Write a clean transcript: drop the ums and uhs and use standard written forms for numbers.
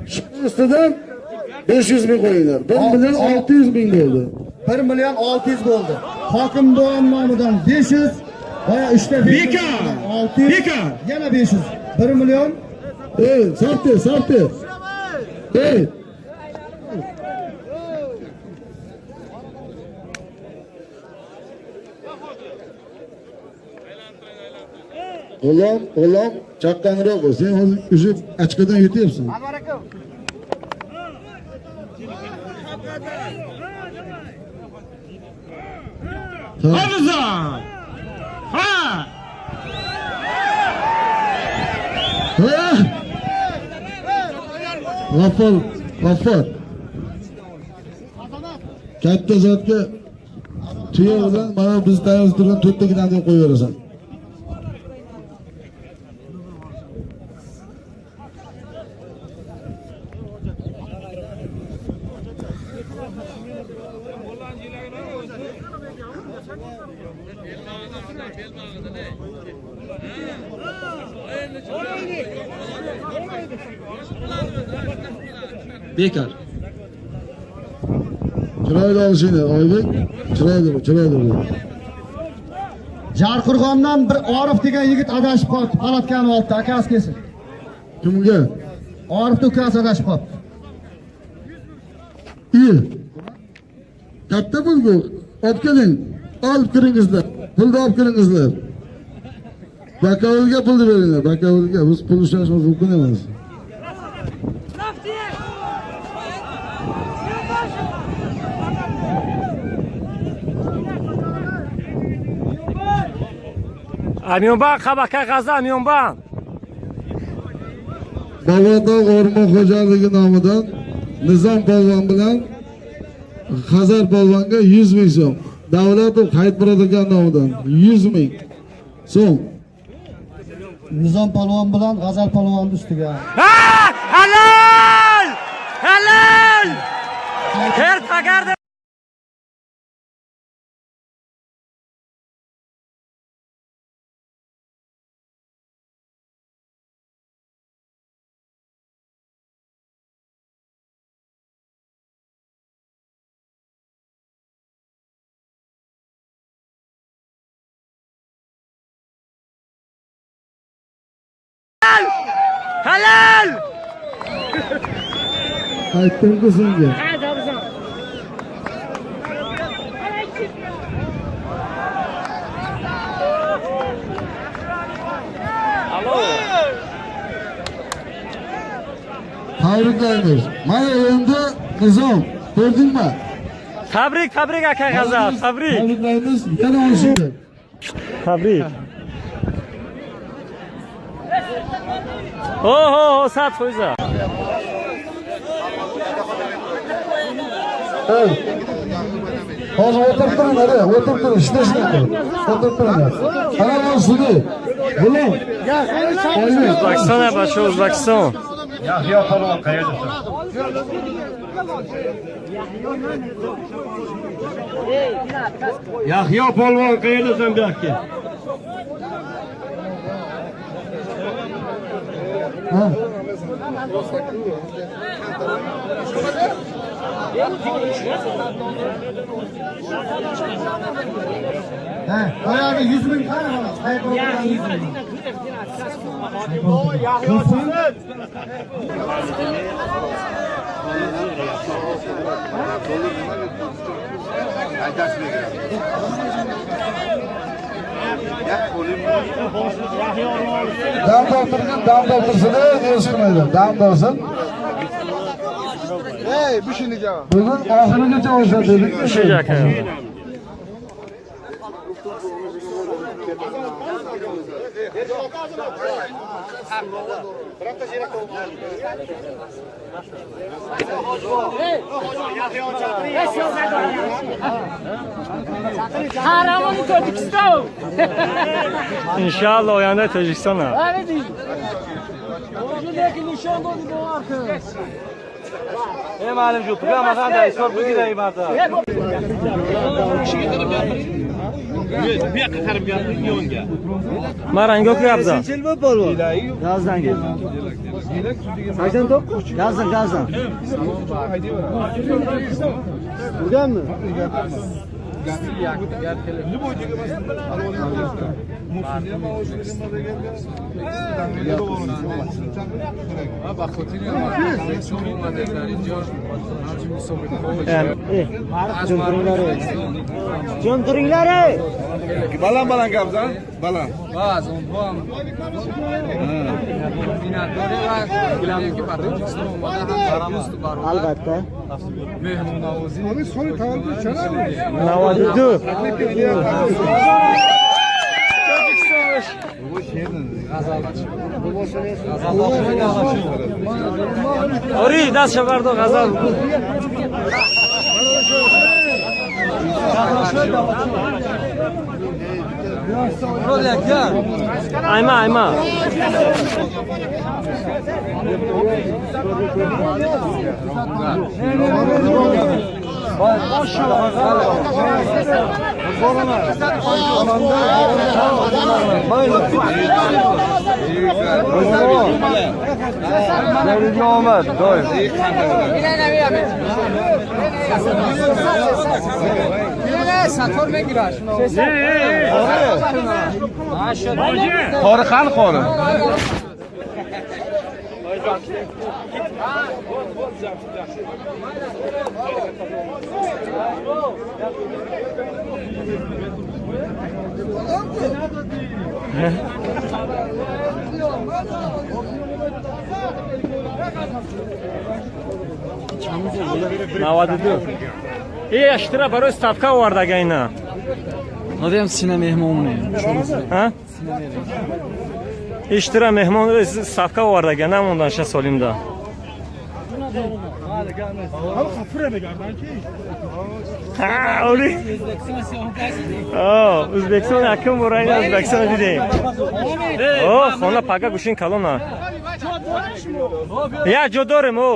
Shu ustidan 500 ming qo'yinglar. 1 million 600 ming bo'ldi. 1 million 600 bo'ldi. Hokim Do'on nomidan 500, boya 3 ta 600. Bekor. Yana 500. 1 million. Ey, sotdi, sotdi. Ey. G'ulom, g'ulom, chaqqonroq bo'l. Sen hozir o'sha ochkadan yutyapsan. Hamza! Ha! Ha! G'affor, G'affor. Katta zotga tuya bilan mana biz tayyor turgan to'rttagidan deb qo'yaverasan. Bekor. Chiroyli olishinglar, Oybek. Chiroyli, chiroyli. Jarqo'rg'ondan bir Orif degan yigit adashib qoldi, palatkani oldi, akasi kelsin. Kimga? Orifni ukasi adashib qoldi. İyi. Katta pul-ku. Olib keling. Olib kiringizlar. Pulni olib kiringizlar. Bakovulga pulni beringlar. Bakovulga biz pul ushlashimiz mumkin emas. Amyonban qabaka g'aza Amyonban. Bobotog' o'rmon xo'jaligi nomidan Nizom polvon bilan Xazar polvonga 100 ming so'm. Davlatov Hayitmurod aka nomidan 100 ming so'm. Nizom polvon bilan G'azal polvonning ustiga. Ha! Halol! Halol! Her tagarda Halal! Aytdim-ku senga. Tabriklaymiz. Mana endi Nizom, ko'rdingmi? Tabrik, tabrik aka G'azal, tabrik. Tabriklaymiz, yana olishinglar. Tabrik. Ho ho ho, 100%. Hey. Hozir o'tirib turinglar, o'tirib turing, ishlashinglar. O'tirib turinglar. Ana bu sudi. G'ulom. O'zbekiston, bacho O'zbekiston. Yahyo polvon qayerdasan? Yahyo polvon qayerdasan bu yoqqa? Ha. Ha, boyagi 100 ming qani mana? Hayitmurod 100 ming. Dam doldirgin, dam doldirsin, ey, dam dolsin. Ey, bu shuni javob. Bugun oxirigacha o'sha dedik. O'sha aka. Qahramoni Tojikiston. Inshaalloh oyanda Tojikiston. Ey malim ju, programma qanday? Ishlab bugiday marta. Bu yoqqa qarab gapiring, yonga. Marango qilyapsan. Nechinchi polvon? Gazdan gel. 89? Gazdan, gazdan. Turganmi? Jim turinglar. Baland baland gapsan, baland. Va, az onha ham minnatdorӣ va ki ба Тоҷикистон омада ҳам дӯсту бародар. Albatta. Меҳмоннавозӣ. 92. Ори, даст шабардо ғазал. Ayma, ayma. Qori qani qori? Наваду ду. Э, барои ставка овардага ина. Надем сина меҳмон. Ҳа? Иштира меҳмон ставка овардага намондан ша солимда. Ҳа, оли. О, Ӯзбекистон якум бора ина Ӯзбекистон дидем. О, хона пага гӯшин калона. Я ҷо дорем, о.